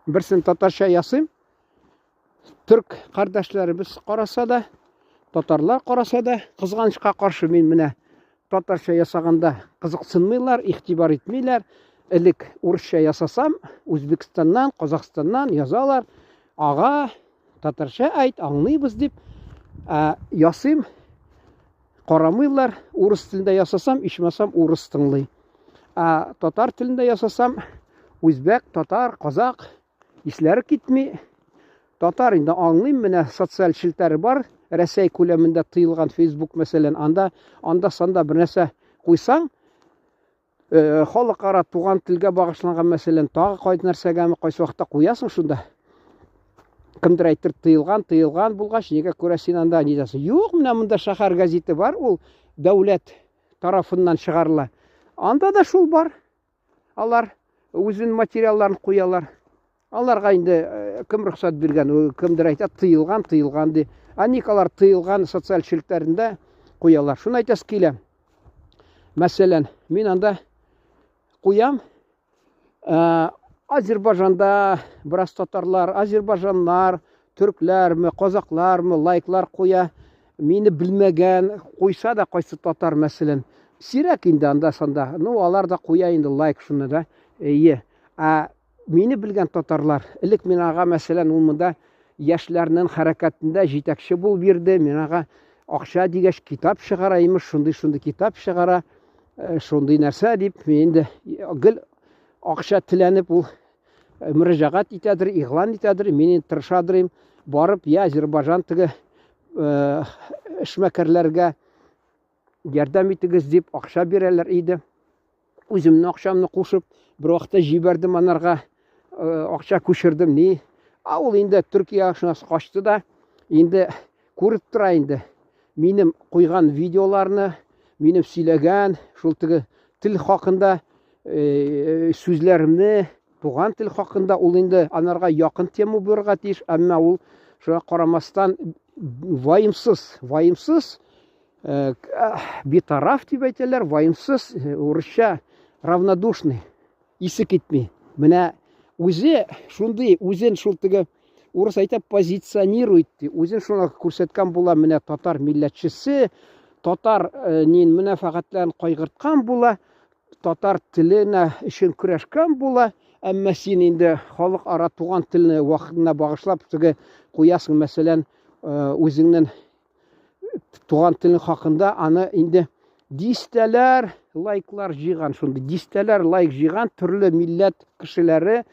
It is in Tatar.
Берсен татарча ясыйм. Төрк кардәшләребез караса да, татарлар караса да, кызганычка каршы мин менә татарча ясаганда кызыксынмыйлар, игътибар итмиләр. Элек урысча ясасам, Үзбекстаннан, Казахстаннан язалар, ага, татарча әйт, аңлыйбыз дип. Ә ясыйм, карамыйлар. Урыс телендә ясасам, ичмасам урыс тыңлый. Ә татар телендә ясасам, үзбәк, татар, казак исләре китми. Татар инде аңлыйм, менә социаль челтәре бар, Рәсәй күләмендә тыелган Facebook мәсәлән, анда анда санда бер нәрсә куйсаң, халыкара туган телгә багышланган мәсәлән, тагы кайсы нәрсәгәме, кайсы вакытта куясың шунда. Кемдер әйтер, тыелган, тыелган булгач, нигә күрә син анда ни дәсең? Юк, менә монда шәһәр газеты бар, ул дәүләт тарафыннан чыгарыла. Анда да шул бар. Алар үзенең материалларын куялар. Аларга инде кем рөхсәт биргән, кемдер әйтә, тыелган, тыелган ди. Ә ник алар тыелган социаль челтәрендә куялар? Шуны әйтәсе килә. Мәсәлән, мин анда куям, Азербайҗанда бераз татарлар, азербайҗаннар, төркләрме, казаклармы лайклар куя. Мине белмәгән, куйса да кайсы татар, мәсәлән. Сирәк инде анда санда. Ну, алар да куя инде лайк шуны да. Әйе. Ә мине белгән татарлар, элек мин ага, мәсәлән, ул монда яшьләрнең хәрәкәтендә җитәкче булып йөрде. Мин ага акча дигәч китап чыгара имеш, шундый-шундый китап чыгара, шундый нәрсә дип, мин инде гел акча теләнеп ул мөрәҗәгать итәдер, игълан итәдер, мин инде тырышадыр барып, я Азербайҗан теге эшмәкәрләргә ярдәм итегез дип акча бирәләр иде. Үземнең акчамны кушып, бер вакытта җибәрдем анарга, акча күчердем, ни. А ул инде Төркия шуна качты да, инде күреп тора инде. Минем куйган видеоларны, минем сөйләгән шул теге тел хакында сүзләремне, туган тел хакында ул инде анарга якын тема булырга тиеш, әмма ул шуңа карамастан ваемсыз, ваемсыз битараф дип әйтәләр, ваемсыз, урысча равнодушный, исе китми. Менә үзе шундый, үзен шул теге урыс әйтә позиционирует ди, үзен шуңа күрсәткән була, менә татар милләтчесе, татар нин мәнфәгатьләрен кайгырткан була, татар теленә өчен көрәшкән була, әмма син инде халыкара туган телне вакытына багышлап теге куясың, мәсәлән, үзеңнең туган телең хакында аны инде дистәләр лайклар җыйган, шундый дистәләр лайк җыйган төрле милләт кешеләре,